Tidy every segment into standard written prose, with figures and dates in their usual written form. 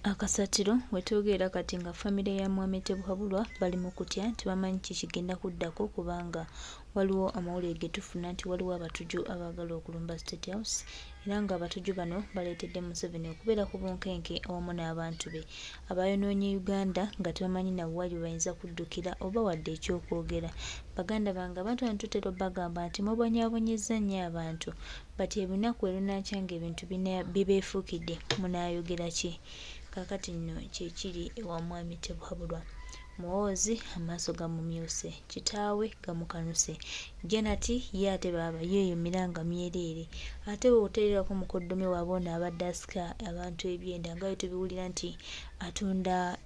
Akasatiro wetwogerera kati nga famire ya Mwami Tebuhaburwa bali mu kutya tebamanyi ki kigenda kuddako kubanga waliwo amawulire ge tufuna nti waliwo abatujju abaagala okulumba State House era nga abatujju bano baleetedde Museveni okubeera ku bunkenke awamu n'abantu be abayonoonye Uganda nga tebamanyi na wa gye bayinza kuddukira oba wadde eky'okwogera. Baganda bange abantu bano tutera obagamba nti mubonyaabonyezza nnyo abantu but ebunaku welunaakya nga ebintu bibeefuukidde munaayogera ki? Kaakati nno kye kiri ewa Mwami Tebuhaburwa. Muhoozi amaaso gamumyuse, kitaawe gamukanuse, Janat ye ate baaba ye eyo miranga myereere. Ate bw'otereerako mukoddomi waabwe ono abadde asika abantu ebyenda nga bwe tubiwulira nti atunda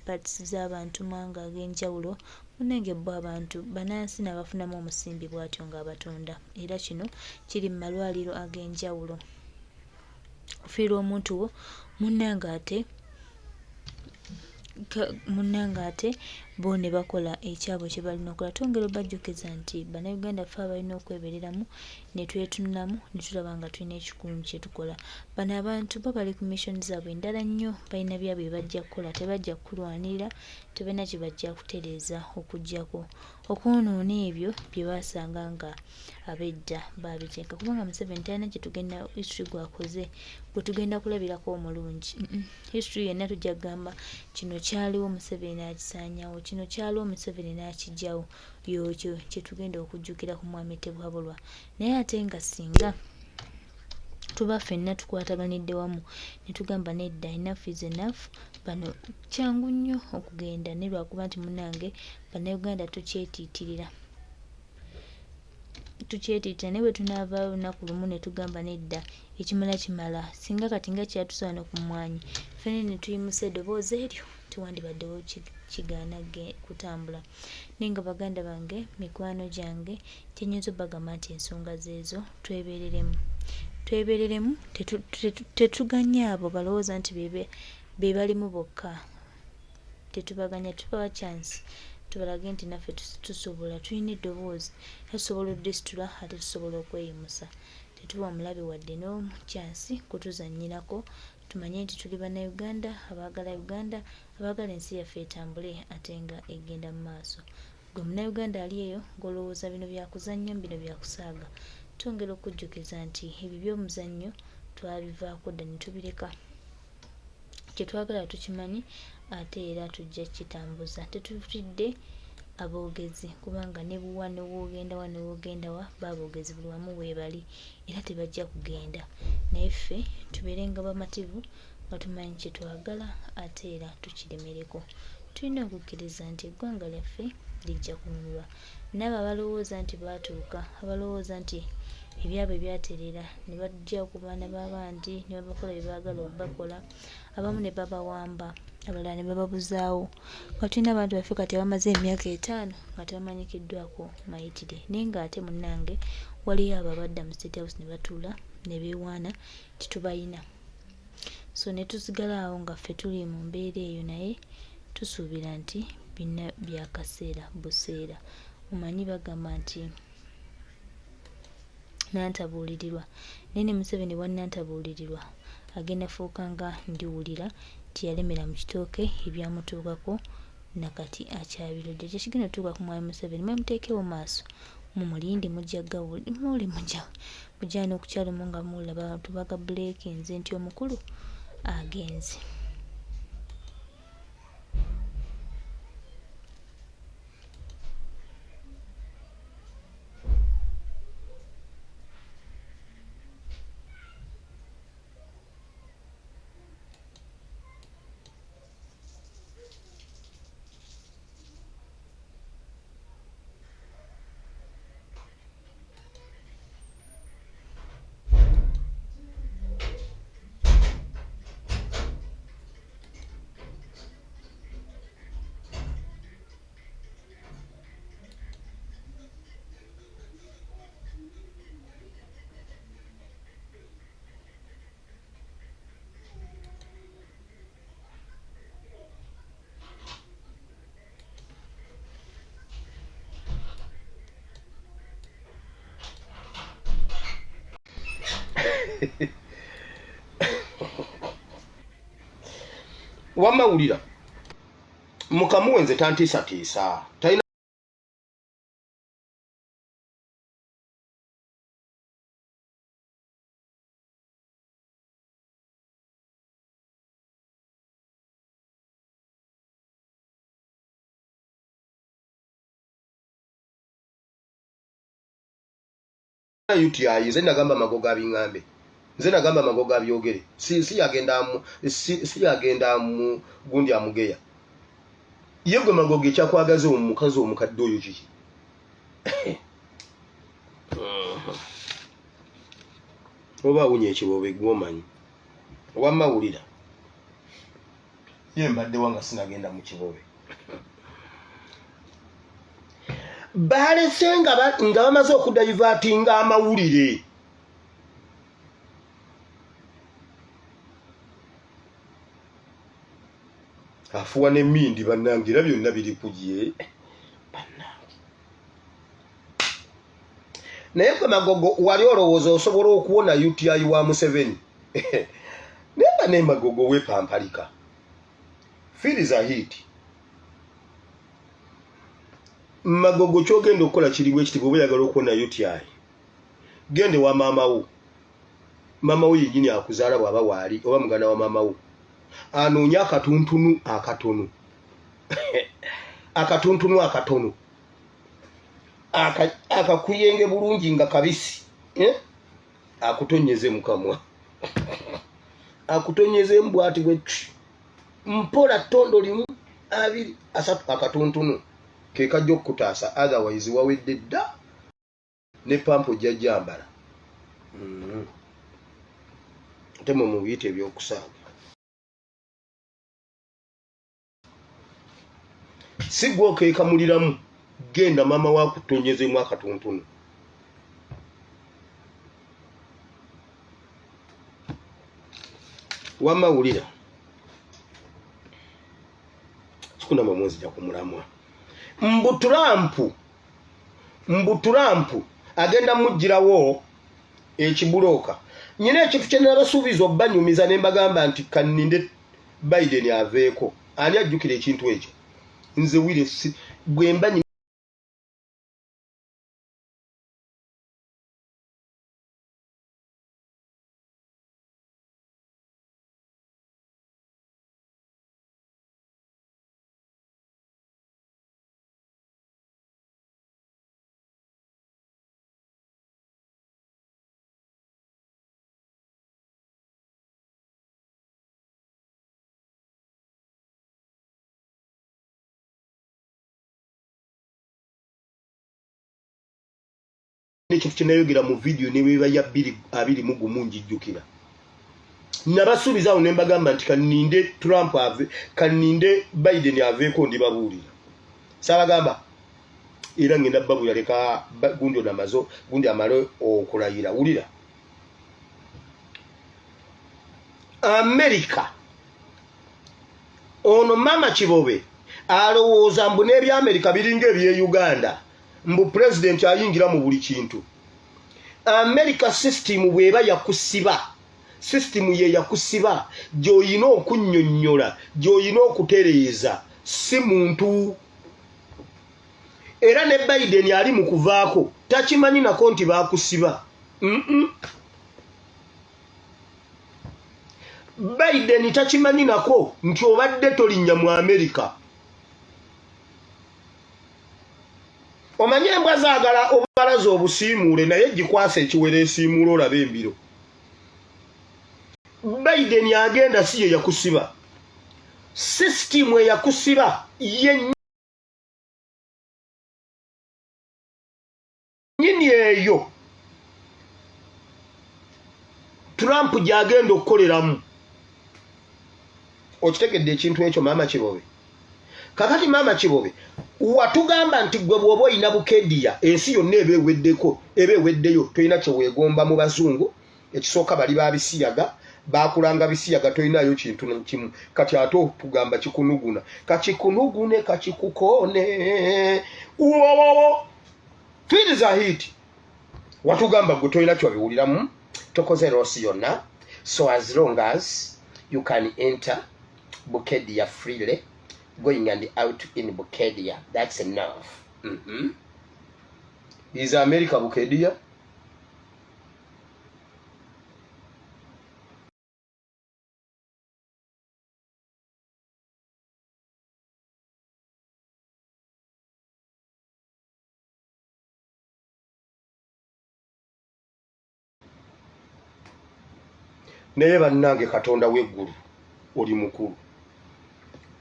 parts z'abantu mawanga ag'enjawulo, munnange bo abantu bannansi n'abafunamu omusimbi bw'atyo ng'abatunda era kino kiri mu malwaliro ag'enjawulo. Ofiirwa omuntu wo munnange ate munnange ate bo ne bakola ekyabwe kye balina okukola. Twongera obajjukiza nti Bannayuganda ffe abalina okwebeereramu ne twetunulamu ne tulaba nga tulina ekikulu kye tukola. Bano abantu bo bali ku mission zaabwe ndala nnyo, balina byabwe bye bajja kukola, tebajja kukulwanirira, tebalina kye bajja kutereeza okuggyako okwonoona ebyo bye baasanga nga ab'edda baabiteeka kubanga Museveni talina kye tugenda history gw'akoze gwe tugenda kulabirako omulungi. History yenna tujja kugamba kino kyaliwo Museveni n'akisaanyawo, kino kyaliwo Museveni n'akiggyawo. Y'ekyo kye tugenda okujjukira ku Mwami Tebuhaburwa. Naye ate nga singa tuba ffenna tukwataganidde wamu ne tugamba nedda enough is enough, bano kyangu nnyo okugenda naye lwakuba nti munnange Bannayuganda tukyetiitirira. Tukyetiitira naye bwe tunaavaayo olunaku lumu ne tugamba nedda ekimala kimala singa kati nga kyatuuse wano ku mmwanyi ffenna ne tuyimusa eddoboozi eryo tewandibaddewo kigaana kutambula. Naye nga baganda bange, mikwano gyange, kye nnyinza obagamba nti ensonga zeezo twebeereremu. Twebeereremu tetuganya abo balowooza nti be balimu bokka. Tetubaganya tubawa chance tubalage nti naffe tusobola, tulina eddoboozi era tusobola oddisitula ate tusobola okweyimusa. Tetuwa mulabe wadde n'omu chance kutuzannyirako. Tumanye nti tuli Bannayuganda abaagala Uganda, abaagala ensi yaffe etambule ate nga egenda mu maaso. Ggwe Munnayuganda ali eyo ng'olowooza bino bya kuzannya, bino bya kusaaga, twongera okukujjukiza nti ebyo eby'omuzannyo twabivaako dda ne tubireka. Kye twagala tukimanyi ate era tujja kitambuza. Tetutidde aboogezi kubanga ne wa ne w'ogenda wa ne w'ogenda wa bo aboogezi buli wamu weebali era tebajja kugenda. Naye ffe tubeerenga bamativu nga tumanyi kye twagala ate era tukiremereko. Tulina okukkiriza nti eggwanga lyaffe lijja kununulwa. N'abo abalowooza nti baatuuka, abalowooza nti ebyabwe byatereera ne bajja ku baana b'abandi ne babakola bye baagala obakola, abamu ne babawamba, abalala ne bababuzaawo. Nga tulina abantu baffe kati abamaze emyaka etaano nga tebamanyikiddwako mayitire naye ng'ate munnange waliyo abo abadda mu State House ne batuula ne beewaana nti tubayina. So ne tusigala awo nga ffe tuli mu mbeera eyo naye tusuubira nti byonna bya kaseera buseera. Omanyi bagamba nti nantabuulirirwa naye ne Museveni bwa nantabuulirirwa agenda fuuka nga ndiwulira nti yalemera mu kitooke ebyamutuukako nakati akyabirudde. Kye kigenda otuuka ku Mwami Museveni mwe muteekewo maaso mumulinde mujja gawuli mujja mujja n'okukyalomu nga muwulira abantu bagabuleekinze nti omukulu agenze. Wamma wulira, mukamuwe nze tantiisatiisa, talina UTI. Nze nagamba magogo abingambe, nze nagamba magogo abyogere, si yagenda mu si yagenda mu gundi amugeya ye. Gwe magogo, ekyakwagaza omukazi omukadde oyo kiki? Oba awunya ekibobe, gwomanyi. Wamma wulira, ye mbaddewa nga sinagenda mu kibobe? Balese nga bamaze okudaivatinga amawulire. Afuwa n'emmindi, bannange, era byonna biri ku ye, bannange. Naye gwe Magogo, wali olowooza osobola okuwona UTI wa Museveni? Naye nga naye Magogo weepampalika. Fiiriza hiiti Magogo, kyogenda okukola kiri bwekiti: bweoba oyagala okuwona UTI, gende wa maama wo, maama wo yennyini akuzaala bw'aba waali, oba muganda wa maama wo, anoonye akatuntunu akatono, akatuntunu akatono akakuyenge bulungi nga kabisi, eh? Akutonyeze mukamwa, akutonyeze mbwati bweti mpola, ttondo limu, abiri, asatu, akatuntunu kekajja okukutaasa. Otherwise wawedde dda, ne pampa ojja jambala. Ate mwe mubiyita ebyokusaaga. Si gwe okeekamuliramu, genda maama wakutonyezemu akatuntunu. Wamma wulira, kikunama munzija ku mulamwa. Mbu Trump, mbu Trump agenda mugirawo ekibulooka. Nyina ekintu kye nabasuubiza obbanyumiza ne mbagamba nti kanninde Biden aveeko. Ani ajjukira ekintu ekyo? Nze wire si bwe mba nyina ekintu kyenayogera mu vidiyo nebweba ya 2021, njijjukira nabasuubiza awo ne mbagamba nti kaninde Trump ave, kaninde Biden aveeko, ndibabuulira. Saabagamba era ngenda babuulira. Leka gundi ono amazo gundi amale okulayira. Wulira, Amerika ono mama Kibobe alowooza mbu n'ebyamerika biringa ebye Uganda, mbu pulezidenti ayingira mu buli kintu. America system bw'eba yakusiba, system ye yakusiba gy'oyina okunnyonnyola, gy'oyina okutereeza, si muntu. Era ne Biden ali mu kuvaako takimanyi nako nti baakusiba. Biden takimanyi nako nti obadde tolinnya mu Amerika. Omanye embwa zaagala obubalaza obusiimuule, naye gikwasa ekiwero esiimuula olabe embiro. Biden agenda si ye yakusiba, sisitimu eyakusiba yennyini eyo Trump gyagenda okukoleramu. Okitegedde ekintu ekyo, maama Kibobe? Kakati maama Kibobe, watugamba nti gwe bw'oba olina bukediya, ensi yonna eba eweddeko, eba eweddeyo, tolina kyeweegomba mu bazungu. Ekisooka bali babisiyaga, bakulanga bisiyaga, tolinayo kintu kimu. Kati ate otugamba kikunuguna, kakikunugune, kakikukoone, wowowo, fiiriza hiiti. Watugamba gwe tolina kyobiwuliramu, tokoze loss yonna, so as long as you can enter. Bukedia freely going and out in Bukedia. That's enough. Is America Bukedia? Naye bannange, Katonda w'eggulu oli mukulu.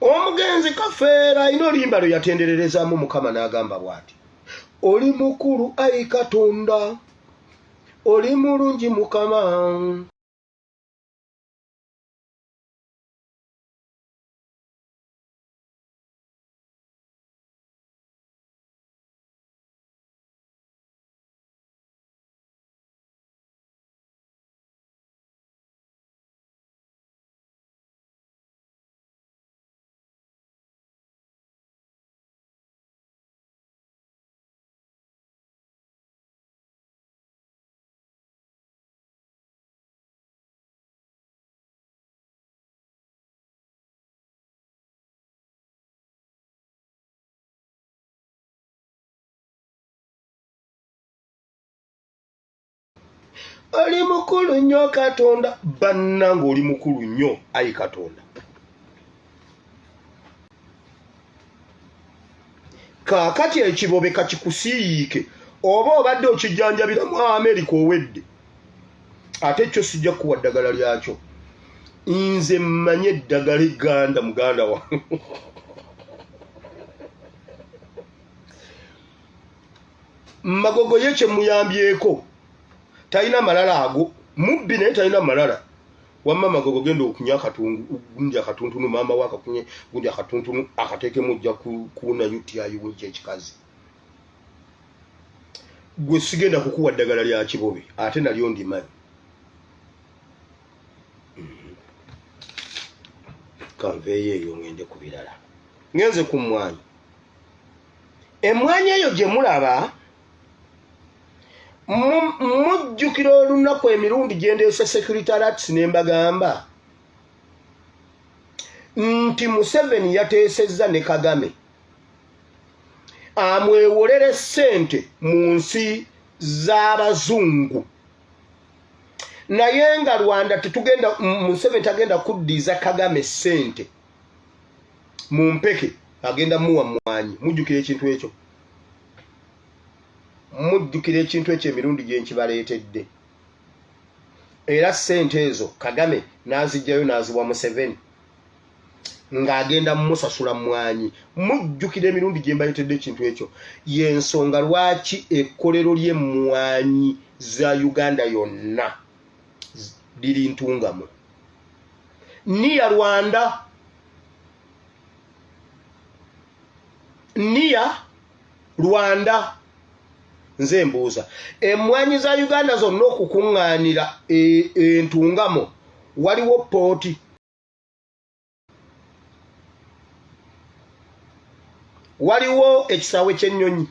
Omugenzi Kafeera alina oluyimba lwe yatendererezaamu Mukama, n'agamba bw'ati: "Oli mukulu, ayi Katonda, oli mulungi Mukama." Oli mukulu nnyo Katonda. Bannange, oli mukulu nnyo, ayi Katonda. Kaakati ekibobe kakikusiiyiike, oba obadde okijjanjabira mu Amerika owedde, ate kyo sijja kukuwa ddagala lyakyo. Nze mmanye eddagala egganda, muganda wa Magogo. Ye kyemuyambyeko talina malala ago, mubbi naye talina malala. Wamma Magogo, genda okunywa akatungu gundi akatuntunu, maama we akakunye gundi akatuntunu akateekemu, ojja kuwona UTI wejja ekikazi. Gwe sigenda kukuwa ddagala lya kibobe, ate nalyo ndimanyi. Kanveeyo eyo ngende ku birala. Ngenze ku mmwanyi. Emmwanyi eyo gye mulaba, mujjukira olunaku emirundi gye ndeese security alerts ne mbagamba nti Museveni yateesezza ne Kagame amwewolere ssente mu nsi z'abazungu, naye nga Rwanda tetugenda, Museveni tagenda kuddiza Kagame ssente mu mpeke, agenda muwa mwanyi. Mujjukira ekintu ekyo? Mujjukira ekintu ekyo emirundi gye nkibaleetedde? Era ssente ezo Kagame n'azijjayo n'aziwa Museveni ng'agenda mumusasula mwanyi. Mujjukira emirundi gye mbaleetedde ekintu ekyo? Yensonga lwaki ekkolero ly'emmwanyi za Uganda yonna liri Ntungamo, near Rwanda, near Rwanda. Nze mbuuza, emmwanyi za Uganda zonna okukuŋŋaanira Entungamo, waliwo pooti? Waliwo ekisaawe ky'ennyonyi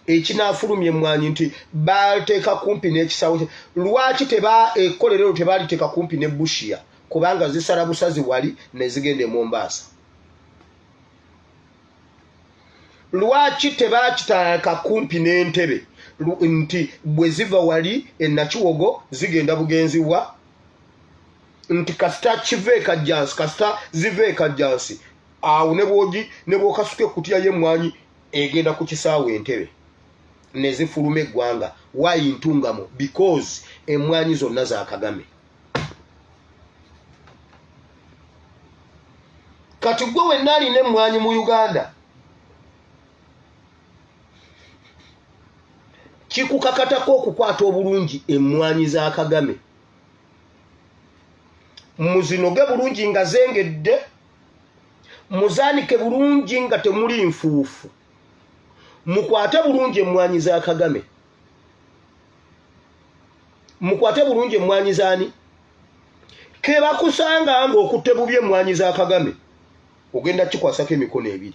ekinaafulumya emmwanyi nti bateeka kumpi n'ekisaawe? Lwaki teba ekkolero eryo tebaliteeka kumpi ne Busia? Kubanga zisala busazi wali ne zigenda e Mombaasa. Lwaki tebakiteeka kumpi n'Entebe, nti bwe ziva wali enakiwogo zigenda bugenzi wa nti kasita kiva ekajjansi, kasita ziva ekajjansi awo ne bwogi ne bwokasuka ekkutiya y'emmwanyi egenda ku kisaawe Entebe ne zifuluma eggwanga? Why Ntungamo? Because emmwanyi zonna za Kagame. Kati gwe wenna alina emmwanyi mu Uganda, kikukakatako okukwata obulungi emmwanyi za Kagame, muzinoge bulungi nga zengedde, muzaanike bulungi nga temuli nfuufu, mukwate bulungi emmwanyi za Kagame, mukwate bulungi emmwanyi zaani. Kebakusanga ng'okutte bubi emmwanyi za Kagame, ogenda kikwasako emikono ebiri.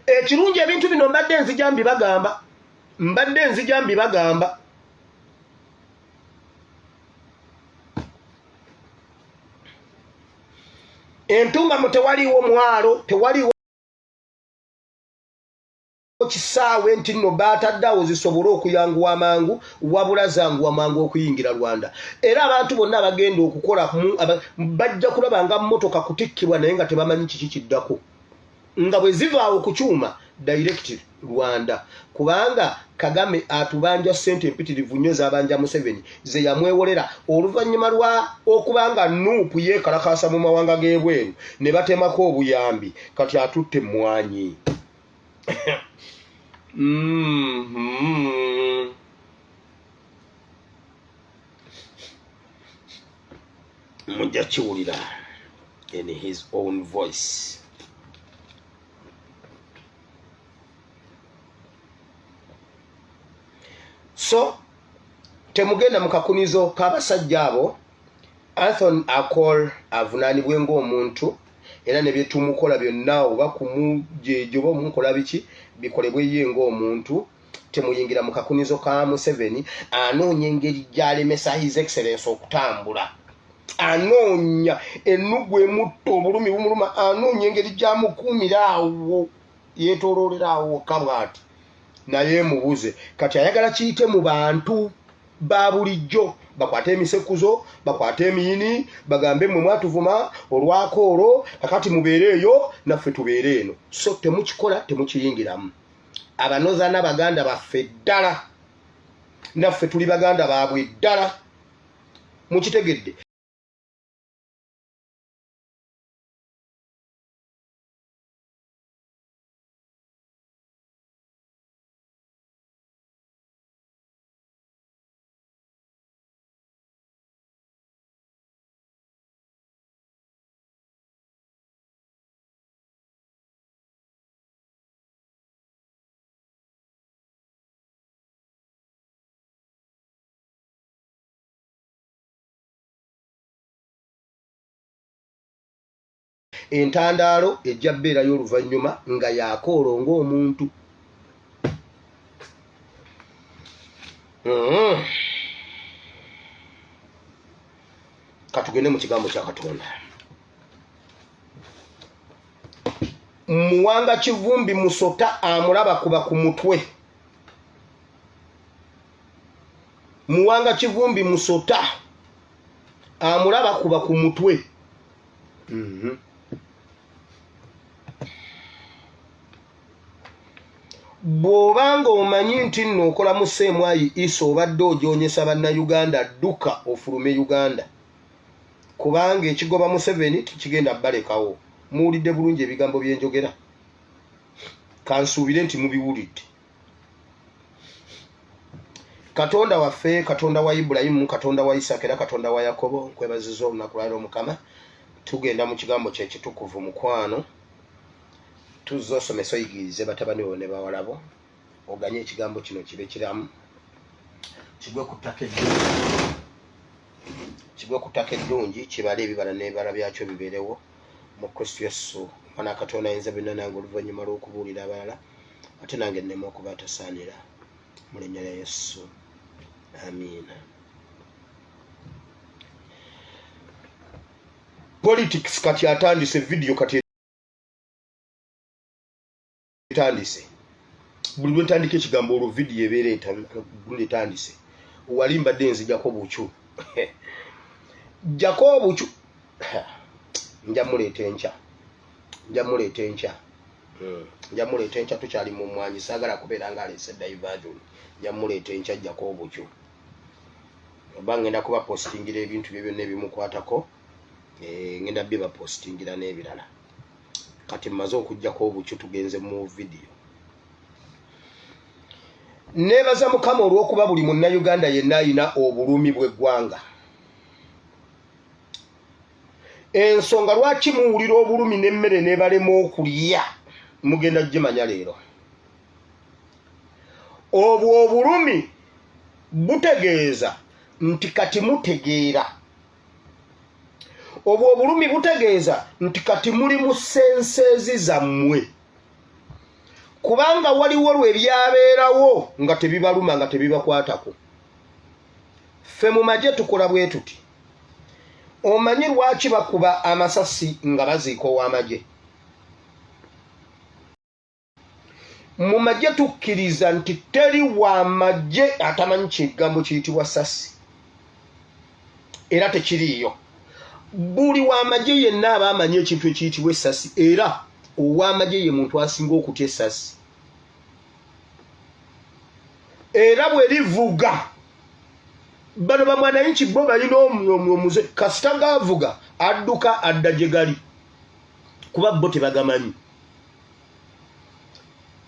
Ekirungi, ebintu bino mbadde nzija mbibagamba. Mbadde nzija mbibagamba. Entungamu tewaliiwo mwalo, tewaliiwo kisaawe nti nno baatadde awo zisobole okuyanguwa amangu, wabula zanguwa mangu okuyingira Rwanda. Era abantu bonna abagenda okukola bajja kulaba nga mmotoka kutikkibwa naye nga tebamanyi kiki kiddako, nga bwe ziva awo ku kyuma direct Rwanda, kubanga Kagame atubanja ssente empitirivu nnyo z'abanja Museveni ze yamwewolera oluvannyuma lwa okuba nga Nuupu yeekalakaasa mu mawanga g'ebweru ne batemako obuyambi. Kati atutte emmwanyi. Mujja kiwulira in his own voice. So temugenda mu kakunizo k'abasajja abo. Anthony Akol avunaanibwe ng'omuntu, era ne byetumukola byonna oba kumujeeja oba omunkola biki bikolebwe ye ng'omuntu. Temuyingira mu kakunizo ka Museveni anoonya engeri gy'alemesa His Excellence okutambula, anoonya ennugu emutta, obulumi bumuluma, anoonya engeri gy'amukuumira awo, yeetooloolera awo wokka bw'ati naye mubuze. Kati ayagala kiyite mu bantu ba bulijjo, bakwate emisekuzo, bakwate emiyini, bagambe mmwe mwatuvuma olwako olwo, kakati mubeere eyo naffe tubeere eno. So temukikola, temukiyingiramu. Abanozana baganda baffe ddala, naffe tuli baganda baabwe ddala, mukitegedde? Entandaalo ejja bbeerayo oluvannyuma nga yakoolo ng'omuntu. Katugende mu kigambo kya Katonda. Muwanga Kivumbi musota amulaba kuba ku mutwe. Muwanga Kivumbi musota amulaba kuba ku mutwe. Bw'oba ng'omanyi nti nno okola mu seemwayi isa obadde ojoonyesa Bannayuganda, dduka ofulume Uganda, kubanga ekigoba Museveni tekigenda balekawo. Muwulidde bulungi ebigambo bye njogera? Kansuubire nti mubiwulidde. Katonda waffe, Katonda wa Ibulayimu, Katonda wa Isaaka era Katonda wa Yakobo, nkwebaziza olunaku lwaliro Mukama. Tugenda mu kigambo kye ekitukuvu. Mukwano, tuzze osomese, oyigirize batabani bo ne bawala bo, oganye ekigambo kino kibe kiramu, kigwe ku ttaka eddungi, kigwe ku ttaka eddungi, kibale ebibala n'ebibala byakyo bibeerewo mu Kristo Yesu, Omwana wa Katonda ayinza byonna. Nange oluvannyuma lw'okubuulira abalala, ate nange nneme okuba atasaanira, mu linnya lya Yesu, amiina. Politics kati atandise vidiyo, kati etandise. Buli lwe ntandika ekigambo olwo vidiyo ebeera etandise. Wali mbadde nzijako bukyu, jjako obukyu, nja muleeta enkya, nja muleeta enkya. Nja muleeta enkya. Tukyali mu mwanyi, saagala kubeera nga aleese diversion. Nja muleeta enkya, jjako obukyu, oba ngenda kuba postingira ebintu bye byonna ebimukwatako, ngenda bibapostingira n'ebirala. Kati mmaze okuggyako obukyu, tugenze mu vidiyo. Neebaza Mukama olw'okuba buli Munnayuganda yenna alina obulumi bw'eggwanga. Ensonga lwaki muwulira obulumi n'emmere n'ebalema okulya mugenda gimanya leero. Obwo obulumi butegeeza nti kati mutegeera. Obwo obulumi butegeeza nti kati muli mu senseezi zammwe. Kubanga waliwo lwe byabeerawo nga tebibaluma, nga tebibakwatako. Ffe mu magye tukola bwe tuti. Omanyi lwaki bakuba amasasi nga baziika ow'amagye? Mu magye tukkiriza nti teri wa magye atamanyi kigambo kiyitibwa sasi, era tekiriiyo. Buli w'amagye yenna aba amanyi ekintu ekiyitibwa essasi, era ow'amagye ye muntu asinga okutya essasi. Era bwe livuga, bano bamwanayinki bo balina omuze, kasita gaavuga adduka adda gye gali, kuba bo tebagamanyi.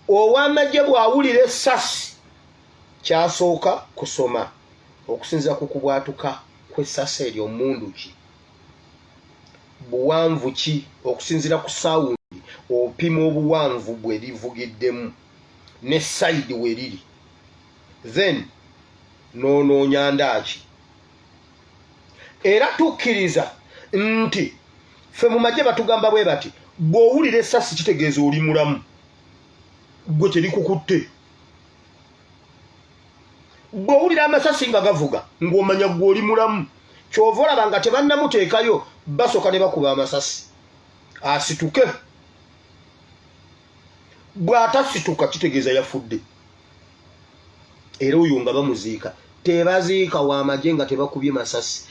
Ow'amagye bw'awulira essasi kyasooka kusoma okusinziira ku kubwatuka kw'essasi eryo, mmundu ki, buwanvu ki, okusinziira ku saawundi opima obuwanvu bwe livugiddemu ne sayidi we liri, then n'onoonya ndaaki. Era tukkiriza nti ffe mu magye batugamba bwe bati, bw'owulira essasi kitegeeza oli mulamu, gwe terikukutte. Bw'owulira amasasi nga gavuga ng'omanya gwe oli mulamu, ky'ova olaba nga tebannamuteekayo basooka ne bakuba amasasi asituke. Bw'atasituka kitegeeza yafudde, era oyo nga bamuziika. Tebaziika w'amagye nga tebakubye masasi.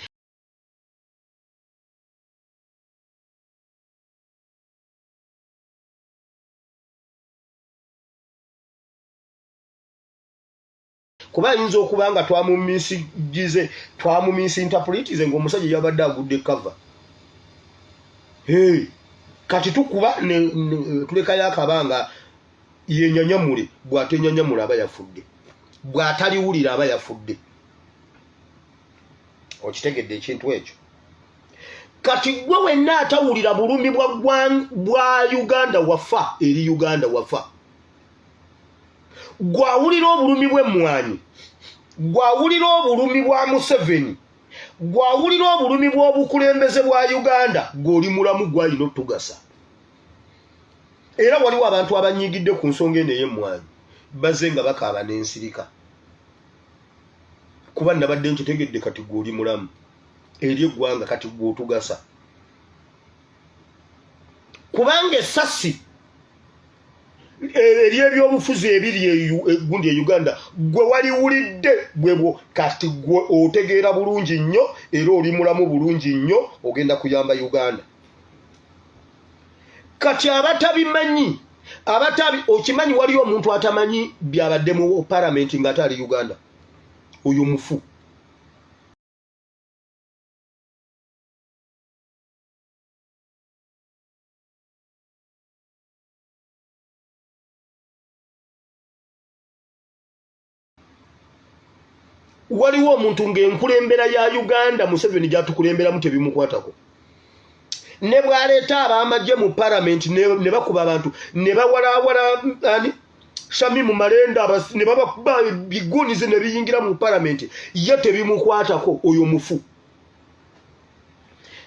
Kuba ayinza okuba nga twamumisigize, twamumisinterpretize ng'omusajja yabadde agudde kava. Kati tukuba tulekayo akabanga yenyanyamule. Bw'atenyanyamula aba yafudde, bw'ataliwulira aba yafudde. Okitegedde ekintu ekyo? Kati gwe wenna atawulira bulumi bwa Uganda wafa eri Uganda wafa, gwawulira obulumi bw'emmwanyi, gwawulira obulumi bwa Museveni, gwawulira obulumi bw'obukulembeze bwa Uganda, gw'oli mulamu, gwalina otugasa. Era waliwo abantu abanyigidde ku nsonga eno ey'emmwanyi, bazze nga bakaaba n'ensirika, kuba nabadde nkitegedde. Kati gw'oli mulamu eri eggwanga, kati gw'otugasa, kubanga essasi ery'ebyobufuzi ebiri egundi e Uganda gwe waliwulidde bwebwo. Kati gwe otegeera bulungi nnyo era oli mulamu bulungi nnyo, ogenda kuyamba Uganda. Kati abatabimanyi, abatabi, okimanyi waliyo omuntu atamanyi byabadde mu palamenti ng'ate ali Uganda, oyo mufu. Waliwo omuntu ng'enkulembera ya Uganda Museveni gyatukulemberamu tebimukwatako, ne bw'aleeta ab'amagye mu palamenti ne bakuba abantu ne bawalawala ani Shamimu Malenda ne babakuba bigunizi ne biyingira mu palamenti, ye tebimukwatako, oyo mufu.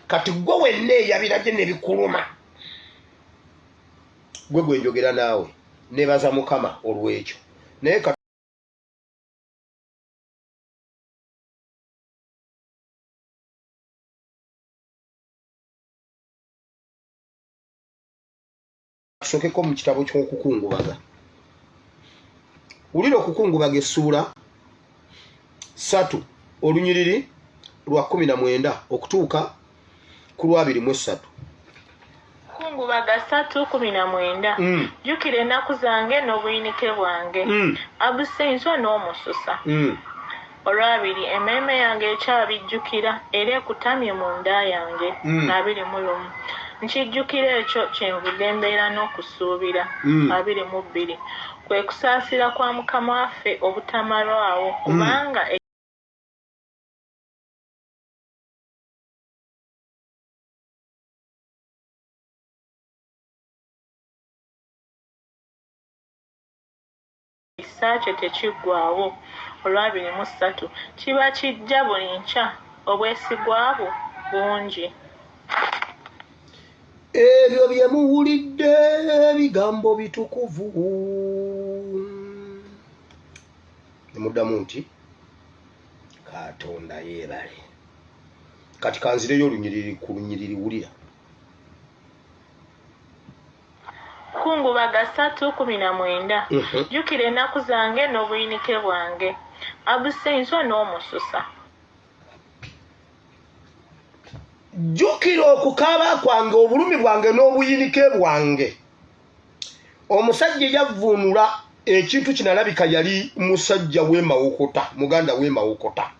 Kati gwe wenna eyabirabye ne bikuluma, gwe gwe njogera naawe, nebaza Mukama olw'ekyo. Naye tusokeko mu kitabo ky'okukungubaga. Wulira okukungubaga essuula 3 olunyiriri lwa 19 okutuuka ku lwabiri mu esatu. Kungubaga 3:19. Jjukira ennaku zange n'obuyinike bwange, abusa enswa n'omususa. Olwabiri, emmeeme yange ekyabijjukira, era ekutamye mu nda yange. 21, nkijjukira ekyo, kyenvudde mbeera n'okusuubira. 22, kwe kusaasira kwa Mukama waffe obutamalwawo, kubanga ekisa kye tekiggwaawo. Olwabiri mu ssatu, kiba kijja buli nkya, obwesigwa bwo bungi. Ebyo bye muwulidde bigambo bitukuvu. Ne muddamu nti Katonda yeebale. Kati kanzireyo olunyiriri ku lunyiriri wulira. Kungubaga 3:19. Jjukira ennaku zange n'obuyinike bwange, abusa enswa n'omususa. Jjukira okukaaba kwange, obulumi bwange n'obuyinike bwange. Omusajja eyavvuunula ekintu kino alabika yali musajja w'e Mawokota, muganda w'e Mawokota.